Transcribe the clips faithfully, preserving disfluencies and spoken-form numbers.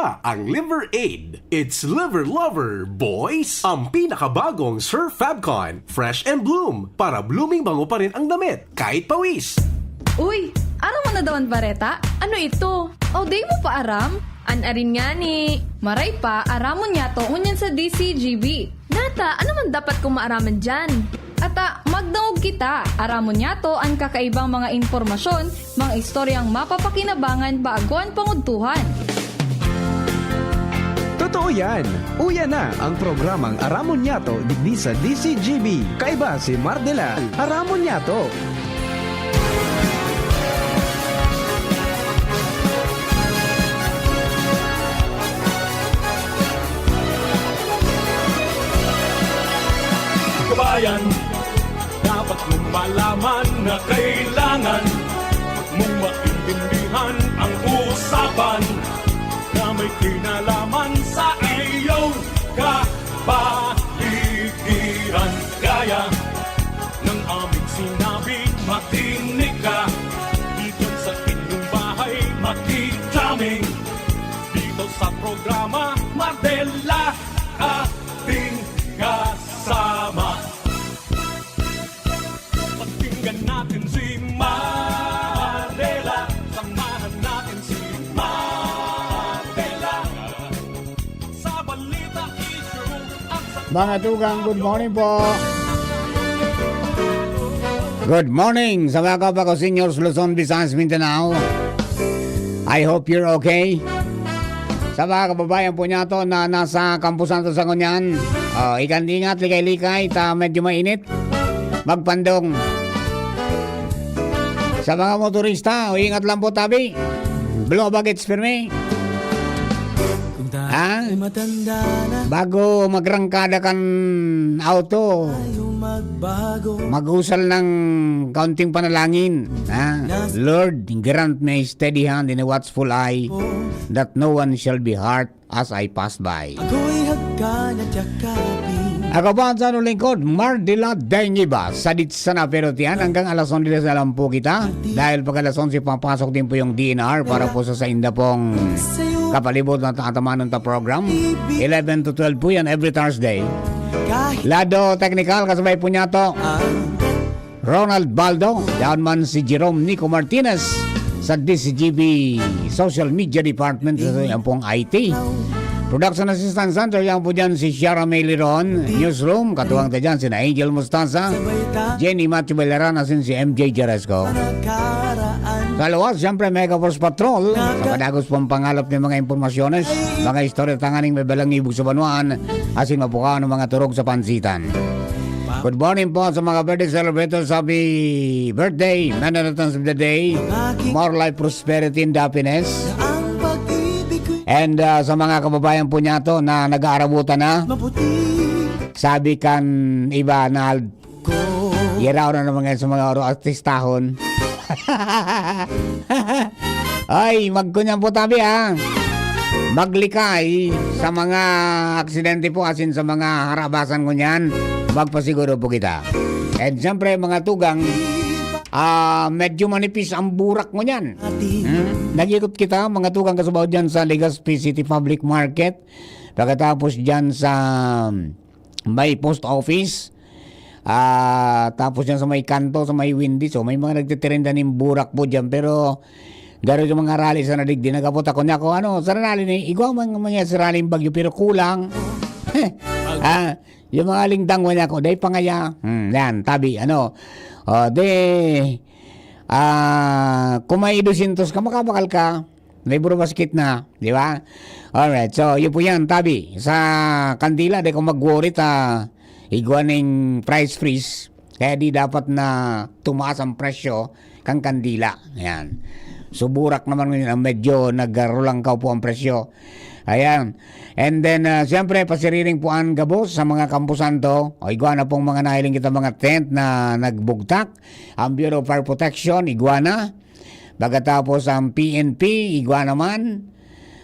Ang Liver Aid. It's Liver Lover, boys! Ang pinakabagong Surf Fabcon. Fresh and bloom. Para blooming bango pa rin ang damit. Kahit pawis. Uy, aram mo na daw an bareta? Ano ito? O, di mo pa aram? An arin ngani. Maray pa, aramon niyato ngunyan sa D C G B. Nata, ano man dapat kong maaraman diyan? Ata, magdangog kita. Aramon niyato an kakaibang mga impormasyon, mga istoryang mapapakinabangan bago an pangudtuhan. Totoo yan! Uya na ang programang Aramon Niyato digdi sa D C G B. Kaiba si Mardela. Aramon Niyato. Kabayan, dapat mong malaman na kailangan mong maintindihan ang usapan na may kinalaman sa iyong kapaligiran. Kaya ng aming sinabi, makinig ka. Dito sa inyong bahay, makikita kami. Dito sa programa, Mardela, ating kasama. Pakinggan natin si Mardela. Samahan natin si Mardela. Sa balita, issue, at sa Mga tugang, good morning po. Good morning sa mga kapwa ko, Seniors, Luzon, Visayas, Mindanao. I hope you're okay. Sa mga kababayan po niyato na nasa Campo Santo sa ngunyan, oh, ikan ingat, likay-likay, ta medyo mainit. Magpandong. Sa mga motorista, oh, ingat lang po tabi. Blow bagets pirmi. Ha? Bago magrangkada kan auto, mag-usal ng kaunting panalangin. Ha? Lord, grant me a steady hand and a watchful eye, that no one shall be hurt as I pass by. Ako'y hagkan at yakapin. Ako po ang sa lingkod, Mardila Dengiba. Sadit sana pero tiyan, hanggang alas onse na lang po kita. Dahil pag alas onse, papasok din po yung D N R para po sa sainda pong kapalibot na tatamanan ta program. Eleven to twelve po yan every Thursday. Lado technical, kasabay po niya to. Ronald Baldo, yaon man si Jerome Nico Martinez sa D C G B Social Media Department, sa yan pong I T. Production Assistant Center, yan po dyan si Shara May Liron. Newsroom, katuwang ta dyan, sina Angel Mostaza, Jenny Matthew Bailaran, asin si M J Jaresco. Sa luwas, siyempre, Mega Force Patrol, sa padagos pong pangalap ng mga impormasyones, mga istorya tanganing may balang ibog sa banwaan, asin mapukaw ng mga turog sa pansitan. Good morning po sa mga birthday celebrators. Happy birthday, many returns of the day. More life, prosperity, and happiness. And, ah, sa mga kababayan po niya to na nag-aarabutan na, sabi kan iba na, "Yaraw na naman ngayon sa mga oro artistahon." Ay, magkunyan po tabi, ha. Maglikay sa mga aksidente po, asin sa mga harabasan ngunyan. Magpasiguro po kita. And siyempre, mga tugang, ah, medyo manipis ang burak ngunyan. Hmm? Nag-ikot kita, mga tugang, kasubaw dyan sa Legazpi City Public Market. Pagkatapos dyan sa may post office. Ah, tapos yan sa may kanto, sa may Wendy's, so may mga nagtitirenda nin burak po dyan. Pero garo yung mga rally sa nadigdi, nagapot ako niya ako, ano, sa rally ni, igwa man, man niya sa rally yung bagyo, pero kulang. Ah, yung mga lingdang wala ko, dahil pangaya. Hmm, yan, tabi, ano. O, de, ah, kung may dosyentos ka, makabakal ka. May burubasket na, di ba? Alright, so, yun po yan, tabi. Sa kandila, di ko mag-worry ta igwa ning price freeze. Kaya di dapat na tumaas ang presyo kan kandila. Ayan. So, burak naman ngayon ang medyo nagkarulangkaw po ang presyo. Ayan. And then, ah, siyempre, pasiriring po ang gabos sa mga kampusanto. O, igwa na pong mga nahiling kita mga tent na nagbugtak. Ang Bureau of Fire Protection, igwa na. Pagkatapos ang P N P, igwa naman.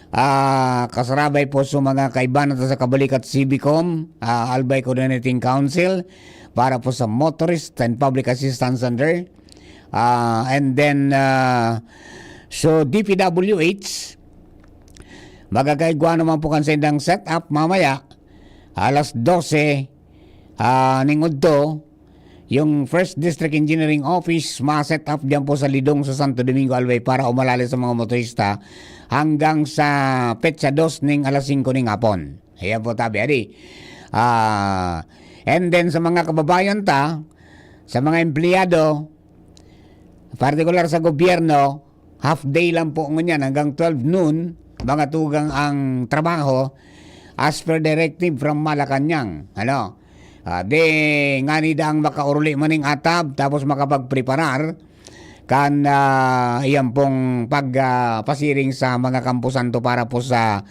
Ah, kasarabay po sa mga kaibanan ta sa Kabalikat Civicom, ah, Albay Coordinating Council, para po sa Motorist and Public Assistance Center. Ah, and then, ah, so D P W H, Magkakaigwa naman po kan saindang setup mamaya, alas dose, ah, ning udto, yung First District Engineering Office, ma-set up diyan po sa Lidong sa Santo Domingo, Albay, para umalala sa mga motorista hanggang sa petsa dos ning alas singko ning hapon. Ayan po, tabi, adi. Ah, and then sa mga kababayan ta, sa mga empleyado, partikular sa gobyerno, half day lang po ngunyan hanggang twelve noon, mga tugang ang trabaho as per directive from Malacañang. Ano? Ah, di ngani daang makauruli maning atab tapos makapagpreparar kan, ah, iyan pong pag, ah, pasiring sa mga kamposanto para po sa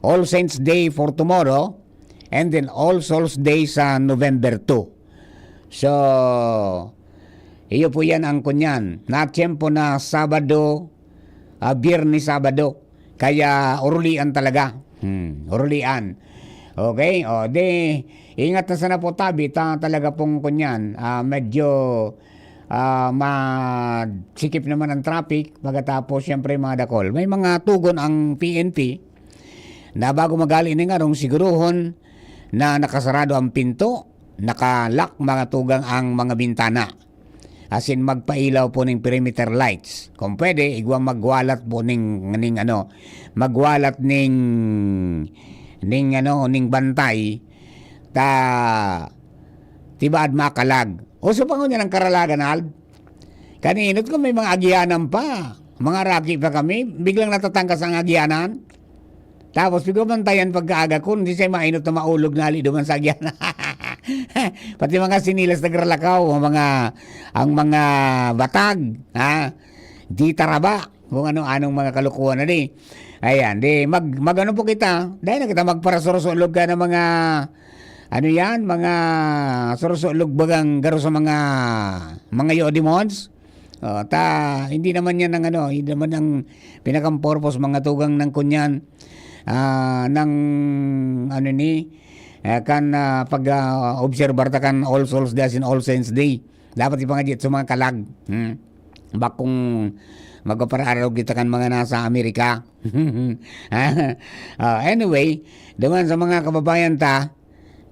All Saints Day for tomorrow and then All Souls Day sa November two. So, iyo po yan ang kunyan. Na tiyempo na Sabado, ah, Biyernes, Sabado. Kaya urulian talaga. Hmm, urulian. Okay? O, di, ingat na sana po tabi. Ta, talaga pong kunyan. Ah, medyo, ah, masikip naman ang traffic. Pagkatapos, siyempre, mga dakol. May mga tugon ang P N P na bago magali ning arong siguruhon na nakasarado ang pinto, naka-lock mga tugang ang mga bintana. As in, magpailaw po ning perimeter lights. Kung pwede, igwa magwalat po ning, ning ano, magwalat ning, ning ano, ning bantay, ta, tibaad makalag. Uso pa ngunyan ang karalagan, Ald. Kaninot ko may mga agianan pa. Mga raki pa kami, biglang natatangkas ang agianan. Tapos, pigmamantayan pagkaaga ko, hindi siya mainot na maulog na ali duman sa agyan. Pati mga sinilas nagralakaw, ang mga, ang mga batag, ha? Di taraba, kung ano-anong mga kalokohan na di. Ayan, di mag, mag-ano po kita, dahil na kita magparasursulog ka ng mga, ano yan, mga sursulog bagang garo sa mga, mga yodimons. Oh, ta, hindi naman yan ang ano, hindi naman ang pinakang purpose, mga tugang ng kunyan, ah, ng ano ni, eh, kan, ah, pag, ah, obserbar ta kan All Souls Day asin All Saints Day. Dapat ipangadya sa mga kalag. Hmm. Bakong magpapararog kita kan mga nasa Amerika. Ah, anyway, duman sa mga kababayan ta,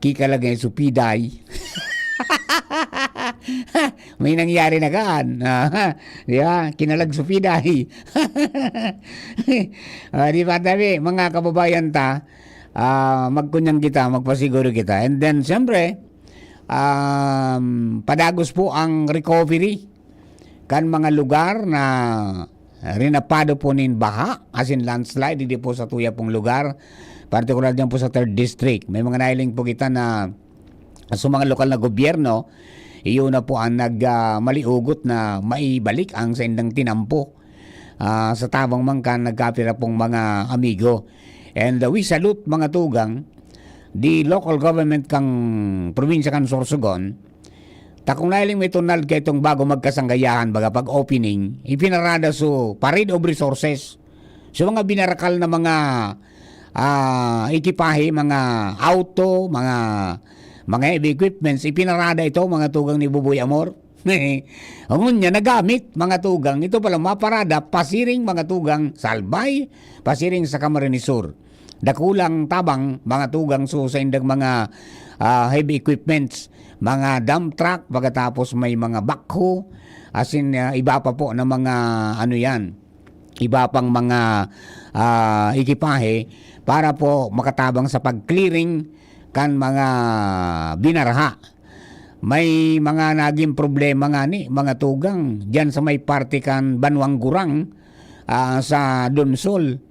kikalag nga supiday. May nangyari na kan. Ah, di ba? Kinalag supiday. Ah, di ba, tabi, mga kababayan ta, ah, magkunyang kita, magpasiguro kita. And then, siyempre, um, padagos po ang recovery kan mga lugar na rinapado po nin baha, as in landslide, digdi po sa tuya pong lugar, partikular diyan po sa Third District. May mga nahiling po kita na sa mga lokal na gobyerno, iyo na po ang nag, ah, maliugot na maibalik ang saindang tinampo, ah, sa tabang man kan nagkapira pong mga amigo. And, ah, we salute, mga tugang, the local government kang probinsya kan Sorsogon, ta kung nahiling may tunal kaitong bago magkasanggayahan, baga pag-opening, ipinarada so parade of resources. So, mga binarakal na mga, ah, ekipahe, mga auto, mga, mga heavy equipments, ipinarada ito, mga tugang ni Buboy Amor. Ngunyan, nagamit, mga tugang. Ito pala, maparada, pasiring, mga tugang, sa Albay, pasiring sa Camarines Sur. Dakulang tabang, mga tugang, so, sa indang mga, ah, heavy equipments, mga dump truck, pagkatapos may mga backhoe, as in, ah, iba pa po na mga, ano yan, iba pang mga, ah, ekipahe para po makatabang sa pag-clearing kan mga binaraha. May mga naging problema nga ni, mga tugang, diyan sa may parte kan Banwang Gurang, ah, sa Donsol.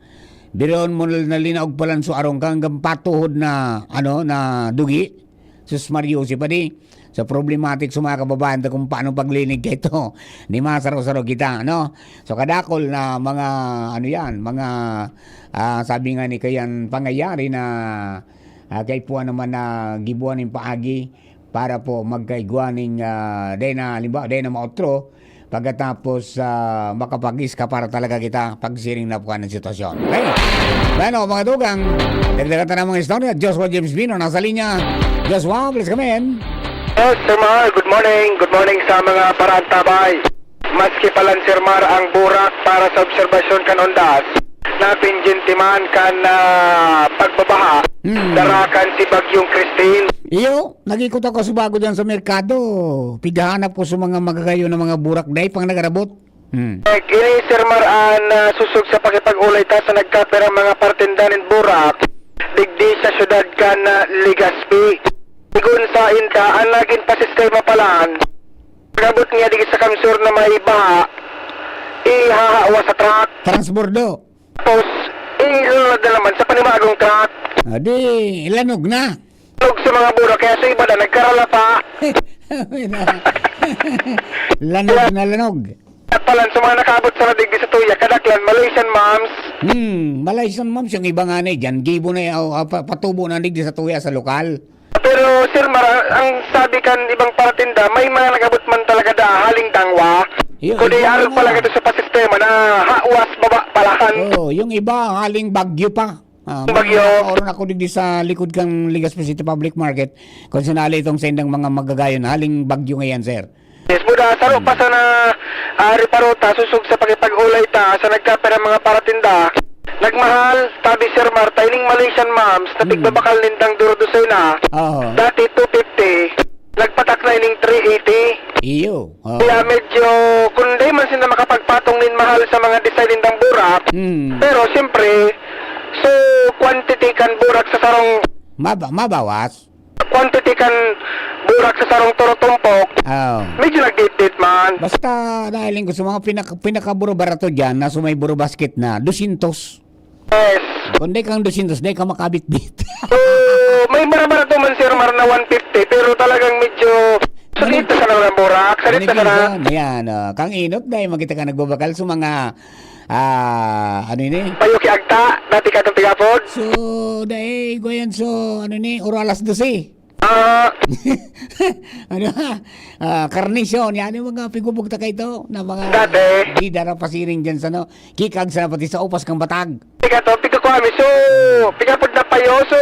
Biroon mo na, nalinaog pa lang so arong ka hanggang patuhod na, ano, na dugi. Sus Mario, si padi. So, problematic sa mga kababayan ta kung paano paglinig kay ito. Ni masaro-saro kita, no? So, kadakol na mga, ano yan, mga, ah, sabi nga ni kayan, pangyayari na, ah, kay puwan naman na gibuan ning paagi para po magkaigwa ning, ah, day na, halimbawa, day na maotro, pagkatapos, ah, makapag-iskapar talaga kita pagsiring na po ng sitwasyon. Okay? Bueno, mga tugang, dagdagan ta na mga istorya. Joshua James Bino, nasa linya. Joshua, please come in. Yes, Sir Mar, good morning. Good morning sa mga paraantabay. Maski pa lang, Sir Mar, ang burak para sa obserbasyon kan undas, Napinjintiman kan, ah, pagbabaha, Hmm. dara kan si Bagyong Christine. Iyo, nag-ikot ako sa bago dyan sa merkado. Pighahanap ko sa mga magagayon na mga burak, dai pang nagarabot. Hmm. Eh, kini Sir Mar, ah, nasosog sa pakipag-olay ta sa nagkapirang mga partinda nin burak, digdi sa syudad kan, ah, Legazpi. Sigon sa inda, ang nagin pasistema palan, pag-abot niya digdi sa kamsur na may baha, ihahawa sa truck. Transbordo. Tapos, ilunod na naman sa panibagong truck. Ah, di, ilanog na. Tulog sa mga burak, kaya sa iba na nagkarala pa. Lanog na lanog. At palan, sa mga nakaabot sa digdi sa tuya, kadaklan, Malaysian moms. Hmm, Malaysian moms, yung iba nga na, eh, dyan, gibo na, eh, oh, ah, pa-, patubo na digdi sa tuya sa lokal. Pero, Sir Mar, ang sabi kan ibang paratinda, may mga nag-abot man talaga da, haling Dangwa. Iyo, Kundi iyo, arog iyo. Pala ito sa pasistema na hawas baba palahan. Oh, yung iba, haling Bagyo pa. Ah, Bagyo. Mga, oron ako digdi sa likod kang Legazpi City Public Market, kung sinali itong sa indang mga magagayon, haling Bagyo ngayon, sir. Yes, buda, saro Hmm. pa sana, ah, riparota, susog sa pakipag-olay ta, sa nagkapira mga paratinda. Nagmahal, tabi Sir Mar, ta ining Malaysian moms, na Hmm. pigbabakal nindang durodosena. Oo. Dati two fifty, nagpatak na ining three eighty. Iyo. Oo. Kaya medyo, kung di man sila makapagpatong nin mahal sa mga design nindang burak, Hmm. pero siyempre, so, quantity kan burak sa sarong Maba-, mabawas. quantity kan burak sa sarong turutumpok, Oo. medyo nagditdit man. Basta, dahil ko sa mga pinaka-, pinakaburo-barato dyan, na sa may buro basket na, dosyentos. Yes. Kung di kang dosyentos, di ka makabitbit. So, may mara-barato man, Sir Mar, na one fifty, pero talagang medyo, sakit Ano? na sana ng burak, sakit na Ano sana. Yan, oh. Kang inot, dahil makita ka nagbabakal sa mga, ah, ano ini? Payo ki Agta, dati ka itong tigapod. So, dahil, guyan, so, ano ni, oro alas dose. Ah. Ano, ah, karnisyon, yan yung mga pigubog ta kaito, na mga Dati. di dara pasiring dyan sa, no, kikag sa pati sa upas kang batag. Piga to, piga ko ami. So, piga pod na payo. So,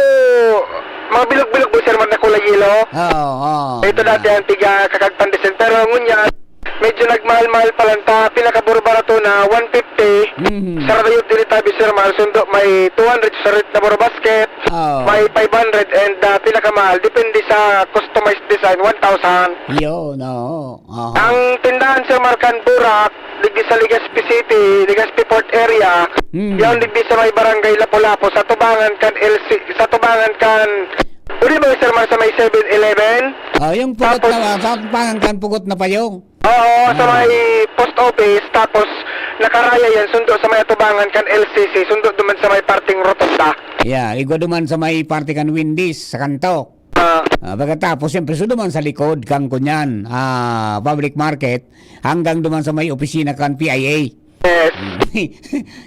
mga bilog-bilog po, Sir Mar, na kulay yelo. Oo, oo. Ito dati ang piga kakag pandesal. Pero ngunyan, medyo nagmahal-mahal pa lang ta. Pinakaburo-barato na one fifty. Mhm. Sa radayot din tabi, Sir Mar, sundo may two hundred sa rit na buro basket. Oo. May five hundred and, ah, pinakamahal, depende sa customized design, one thousand. Yun, oo. Aha. Ang tindahan, Sir Mar, kan burak, digdi sa Legazpi City, Legazpi Port Area, Hmm. yaon digdi sa may barangay Lapu-Lapu, sa tubangan kan L C, sa tubangan kan, pwede ba, Sir Mar, sa may seven eleven? Ah, yung pugot Tapos na, sa tubangan kan pugot na payong. Oo, sa Ah. may post office, tapos nakaraya yan, sundo sa may tubangan kan L C C, sundo duman sa may parting rotonda. Yeah, igwa duman sa may parte kan Wendy's, sa kanto. Ah. Ah, pagkatapos, siyempre, so duman sa likod kang kunyan, ah, public market, hanggang duman sa may opisina kan P I A. Yes.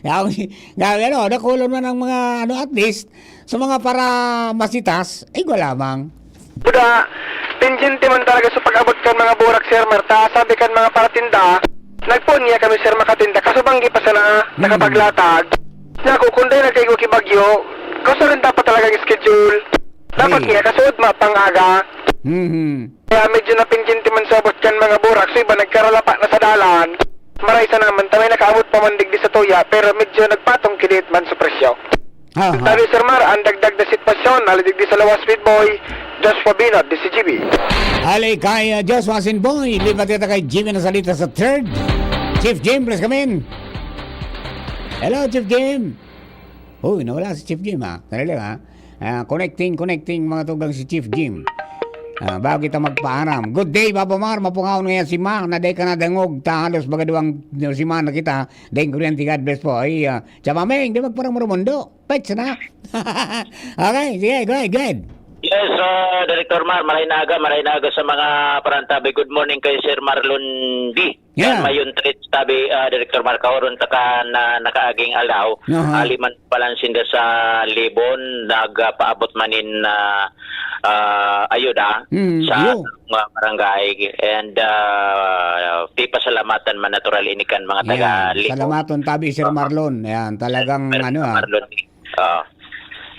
Grabe, grabe, ano, nakulon man ang mga, ano, at least, sa mga para masitas, igwa lamang. Buda, pendiente man talaga sa pag-abot kan mga burak, Sir Mar, ta sabi kan mga paratinda, nagpoon niya kami, Sir, makatinda, kaso banggi pa sana Hmm. nakapaglatag. Naku, kung dahil nagkaigwa ki bagyo, kaso rin dapat talagang schedule. Dapat Ay. niya, kaso ugma pang aga. Mhm. Kaya medyo napinjinti man sa abot kan mga burak, so iba nagkaralapa na sa dalan. Maray sa naman, ta may nakaabot pa man digdi sa tuya, pero medyo nagpatong kinit man sa presyo. Aha. Sabi, Sir Mar, ang dagdag na sitwasyon, ali digdi sa Lawas with Boy, Joshua Binot, D C G B. Ali kay, uh, Joshua Sinboy, lipat kita kay Jimmy na salita sa third. Chief Jim, please come in. Hello, Chief Jim. Uy, nawala si Chief Jim, ha? Sandali lang, ha? Ah, connecting, connecting, mga tugang si Chief Jim. Ah, bago kita magpaaram. Good day, Papa Mar. Mapungaon ngayon si Ma, na day ka nadangog. Ta halos baga duwang si Ma na kita. Deng kuryente, God bless po. Ay, ah, Chamameng, di magparang mundo. Pets na. Okay, sige, go ahead, go ahead. Yes, ah, Director Mar, maray na aga, maray na aga sa mga parantabi. Good morning kay Sir Marlon D. Yeah. Yan, mayon treat, tabi, ah, Director Mar, kaoron ta kan nakaaging aldaw. Aha. Ali man palan sinda sa Libon, nagpaabot man nin, ah, ah, ayuda Mm, sa iyo. mga barangay. And, ah, pipasalamatan man natural ini kan mga taga Yan. Libon. Salamaton, tabi, Sir Ah. Marlon. Yan, talagang Sir ano, ah. Marlon. Ah,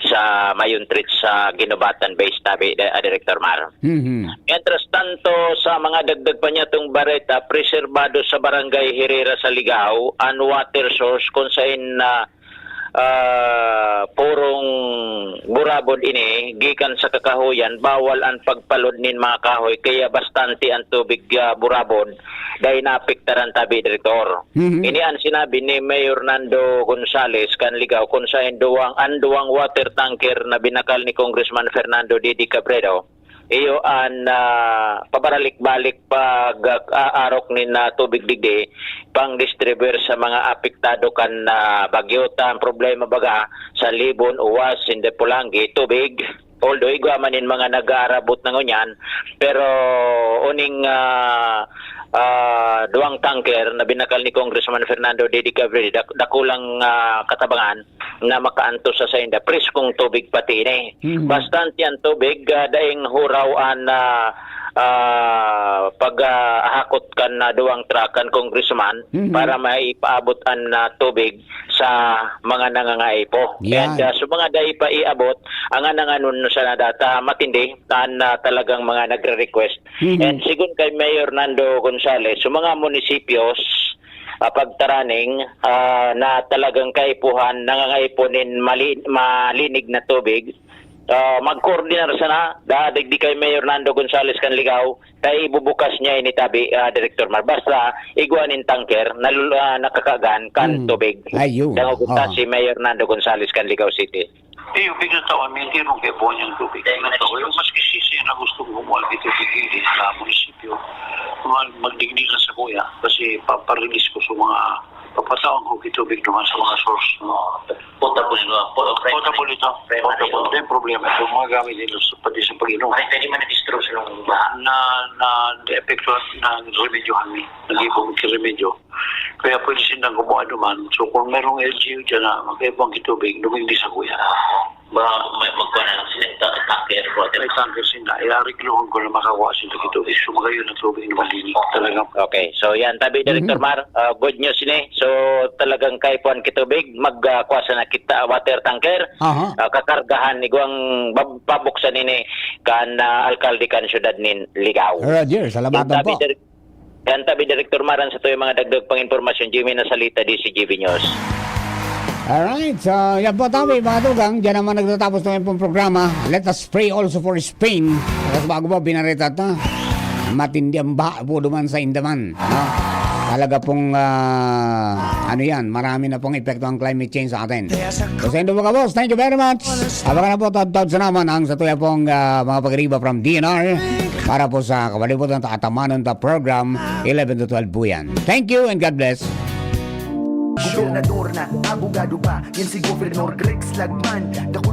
sa mayon treat sa Guinobatan Base, tabi, di-, ah, Director Mar. Mhm. Mientras tanto, sa mga dagdag pa niya itong bareta, preserbado sa Barangay Herrera sa Ligao an water source kung saan, ah, ah, purong burabod ini, gikan sa kakahoyan, bawal an pagpalod nin mga kahoy, kaya bastante an tubig, ah, burabod, dai naapektaran tabi, Direktor. Mhm. Ini an sinabi ni Mayor Nando Gonzales kan Ligao, kun saen duwang, an duwang water tanker na binakal ni Congressman Fernando Didi Cabredo, iyo an, ah, pabaralik-balik pag, ah, aarok nin, ah, tubig digdi, pang-distribute sa mga apektado kan, ah, bagyo. Ta ang problema baga sa Libon, Uwas, Sinda Polangui, tubig. Although igwa man nin mga nag-aarabot na ngunyan, pero uning, ah, ah, duwang tanker na binakal ni Congressman Fernando Didi Cabredo, dak-, dakulang, ah, katabangan na makaantos sa sainda, preskong tubig pati ini. Mhm. Bastante an tubig, ah, daing huraw an, ah, ah, pag, ah, hakot kan, ah, duwang truck kan congressman Mhm. para maipaabot an, ah, tubig sa mga nangangaipo. Yan. And, ah, sa mga dai pa iabot, ang ananganon sa nadata, matindi an, ah, talagang mga nagre-request. Mhm. And sigon kay Mayor Nando Gonzales, sa mga munisipios, ah, pagtaraning, ah, na talagang kaipuhan, nangangaipo nin mali-, malinig na tubig, ah, magkoordinar sana, dadig di kay Mayor Nando Gonzales kan Ligao, kay ibubukas niya ini tabi, ah, Director Mar. Basta, igwa nin tanker, nalul-, ah, nakakagan kan Mm. tubig. Ayun. Dangogon ta Aha. si Mayor Nando Gonzales kan Ligao City. Iyo, pigtatawan, may tirong kay buwan yung tubig. Kaya man Ito, yung maski sisi na gusto ko kumuha dito, pigili sa munisipyo. Mag-, magdigdi na sa kuya, kasi paparelease ko sa mga, papatawan ko kitubig naman sa mga source. No? Potable, no? Po-, Potable ito. Primary, Potable. no? Ito yung problema. Ito, mga gamit nila sa, pati sa pag-inom. Ay, pwede man na-distribute sa mga baha. Na, na, epekto na remedyohan ni. Nag-ibong remedyo. Kaya pwede sindang kumuha duman. So, kung merong L G U dyan na magkaibang kitubig, dumigdi sa kuya. Ba, may magkuha na lang sila, ta-, tanker, water. May tanker sila. Iarigluhan ko na makakuha sila kitubig. So, magayon ang tubig na malinis. Talagang Okay. So, yan. Tabi, Director Mhm. Mar, ah, good news ini. So, talagang kaipuhan kitubig. Mag, ah, kuha sa nakita, water tanker. Aha. Ah, kakargahan, igwang bab-, pabuksan ini kan, ah, alkalde kan syudad nin Ligao. Roger, Yan salamatan tabi, po. Dir-, yan tabi, Director Mar, an satuyang mga dagdag pang impormasyon, Jimmy Nasalita, D C G B News. Alright, so yan po tabi, mga tugang. Diyan naman nagtatapos na yung pong programa. Let us pray also for Spain. Tapos bago po, binarita ta. Matindi ang baha po duman sa Indaman. No? Talaga pong, ah, ano yan, marami na pong epekto ang climate change sa atin. So, sa indo mga boss, thank you very much. Abangan na po, taod-taod sa naman ang satuyang pong, ah, mga pag-iriba from D N R para po sa Kabalibutan ta Atamanon ta Program, eleven to twelve po yan. Thank you and God bless. Gobernador na, abogado pa, yan si Governor Rex Lagman. Dakul